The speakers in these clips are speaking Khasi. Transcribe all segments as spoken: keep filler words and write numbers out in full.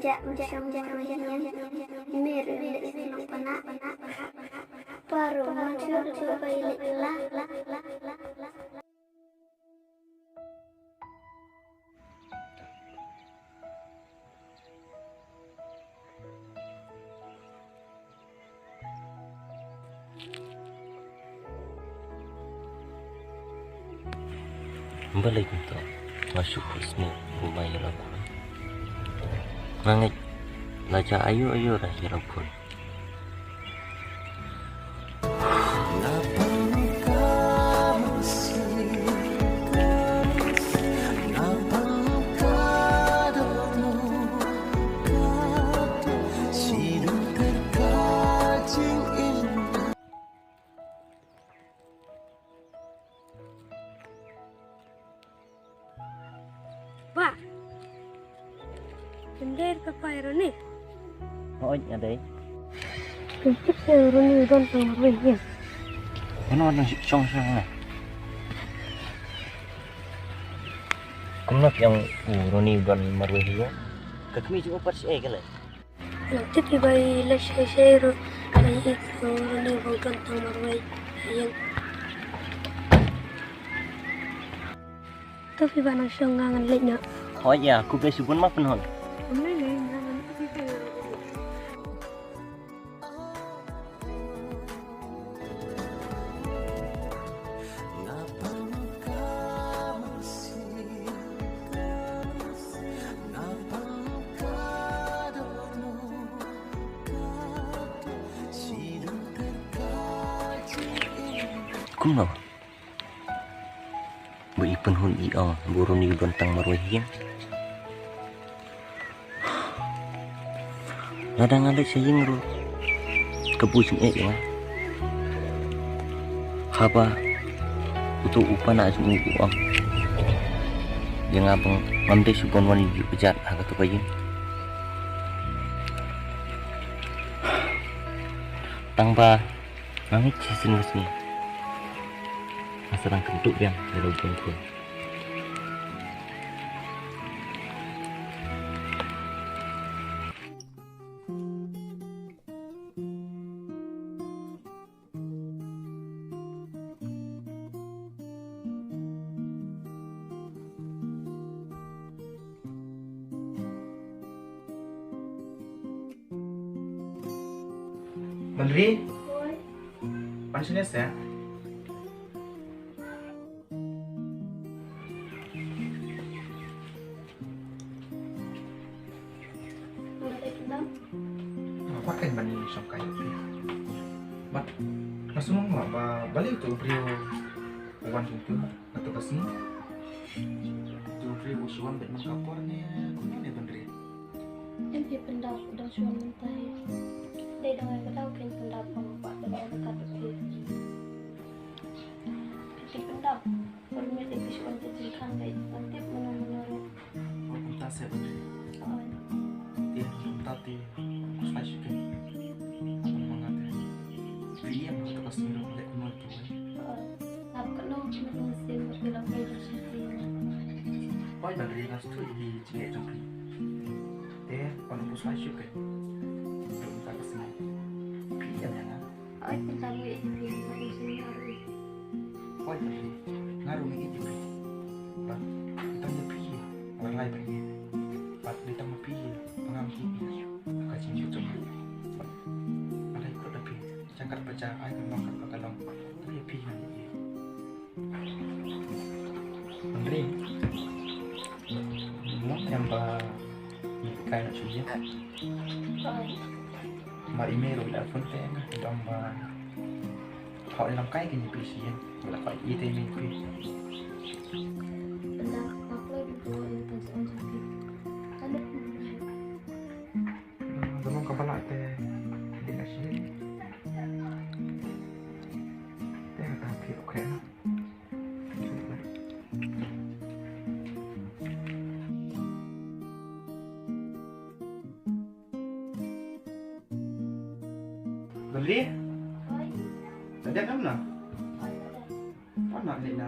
Jah, jah, jah, jah, jah. Mer, leh, leh, leh, pana. Paro, man, shu, shu, bai, leh, la. Balei kumto? Nga shu khuslai kumba ïa la khun. Nga ngeit la jia aïu aïu ruh ïa la khun. Bah. Pyndir ka pai Roni. Hooid, nga dei. Pyndir ka Roni u don tang marwei ïing. Mano nang shong shong na. Kumno phi ong u Roni u don marwei ïing? Ka kmie jong u pat shaei ka leh? Nang tip ïa bai leh shai shai ruh, bai ïeit ruh, ruh ni bau don tang marwei ïing. To phi ba nang shong nga ngan leit noh. Hooid ïa, khublei shibun ma pynhun. Ym lei lei, nga ngan ïeit ruh. Kumno? Ba i pynhun i ong ba u Roni u don tang marwei ïing. Lada nga leit sha ïing ruh ka bun jingeh ïa nga. Haba uto u pana jong u u ong ïa nga ba ngam dei shuh ban wan ïuh bajat ha kato ka ïing. Tang ba nga ngeit shisien ka sngi nga sa dang kynduh biang ïa la u Bun Khun. Ban ri? Oi. Pan shane sa. Nga kwah kren ban ïashongkai ïa phi. Bad nga sngewbha ba balei uto u briew u wan jong phi. Kato ka sngi uto u briew u shu wan beit man ka por ne kumne ne Ban ri? Em phi pyndap u dang shu wan mynta hi. Dei dang ai ka daw kein pyndap, ong pat da dei ka kat phi. Phi tip pyndap. Por mynta phi shu wan te jingkhang dei ban tip mano mano ruh. Wan kumta se Ban ri. Oi. Te kumta te khuslai shuh kein. Wan ma nga te. Phi ïa kato ka sngi ruh leh kumno tu. Oi. Ap kano kano sien ba phi la poi da sha phi. Oi Ban ri, nga sngewthuh ïa ki jingeh jong phi. Te pan u khuslai shuh kein. Ruh mynta ka sngi phi ïa nga. Oi, te tang ïa phi, nga ruh sngewthuh ïa phi. Oi Ban ri, nga ruh nga ïeit ïa phi. Bad dei tang ïa phi ba nga la rai ban ïeit. Bad dei tang ïa phi ba ngam ïeit ïa ka jingïeit jong nga. Bad nga dei kut da phi. Jaka ba jaka, ai ka long kaba ka long. Tang ïa phi ngan ïeit. Ban ri. Mo em ba ngi kai na shuh ïa. Ba i mei ruh la phone te nga dong ba. Hok ïa lam kai ka ngi phi shuh ïa. Ba la kai i te ngi phi. Ba long ka ba la te. Dei na shuh ïa. Te ka ta phi ruh kren. Ban ri? Oi. La dep em na? Oi, la dep. Wan na leit na.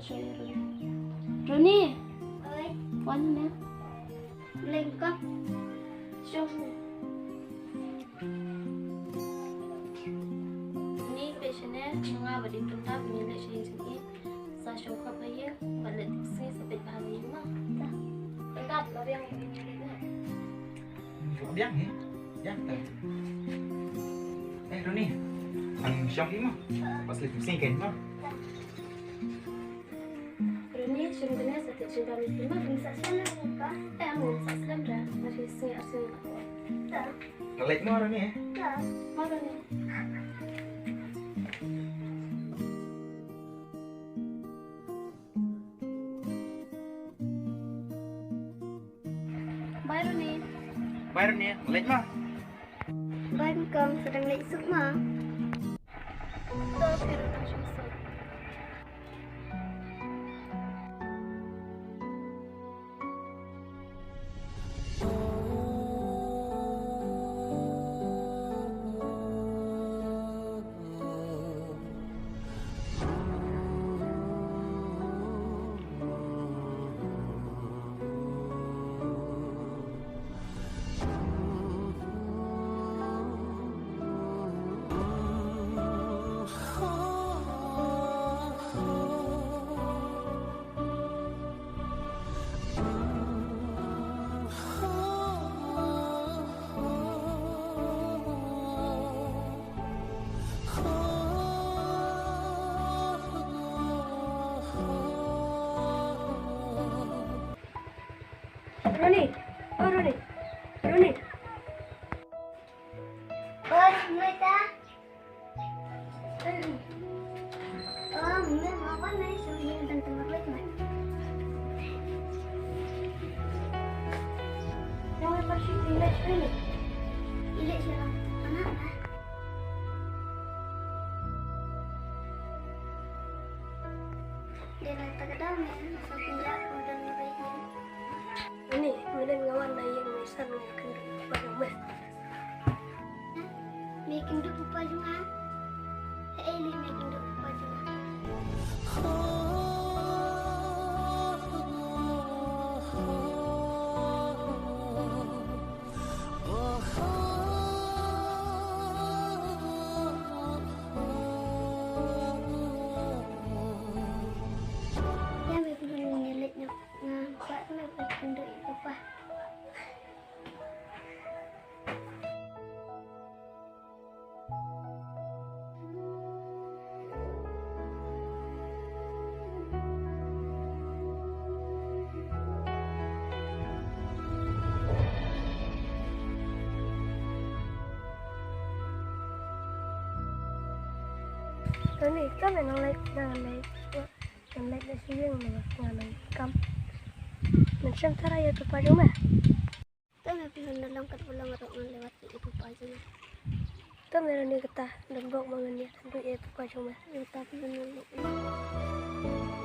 Roni. Oi. Wan na. Leng ka. Shong. Ni pe shane nga ba ding tentap ni le shin shin. Sa shong ka ba ye ba le sing sa pe ba ni ma. Tentap la yang ni ni. Biang ni. Biang ta. Eh, Roni. Ang shong ni ma. Pas le sing kan ma. Roni, shim kane sa te shim kane. Ma, ngin sa slem na ka. Eh, ngin sa slem ra. Ma shi sngi ar sngi. Ta. Ka leit mo Roni, eh? Ta. Mo Roni. Bye Roni. Bye Roni, leit mo. Bye Kong, sa dang leit suk mo. To, phi ruh to suk. Roni, oh Roni, Roni. Oi, Meta. Oi, Roni. Oh, Meta, ngapa nai suri dan tempat Meta? Yang apa sih ini, Roni? Ini sih, anak lah. Dia nak tak ada, Meta, sampai dia udah mulai. Ini, kemudian ngawan na ïing Maisan ngan kynduh ïa papa jong me. Me kynduh papa jong nga. Hei, Eli, me kynduh papa jong nga. Ïa me kynduh, ngan ïa leit noh. Nga kwah me kynduh ïa papa. Tony, come and like, and like. Ngan leit da sha ïing, ngan leit kam. Ngan shem tharai ïa papa jong me. Te me phi hynrei long katba long ruh ngan leit wad ïa papa jong me. Te me, Roni, kata dang bok ma ngan ïa kynduh ïa papa jong me. Kata phi hynrei long.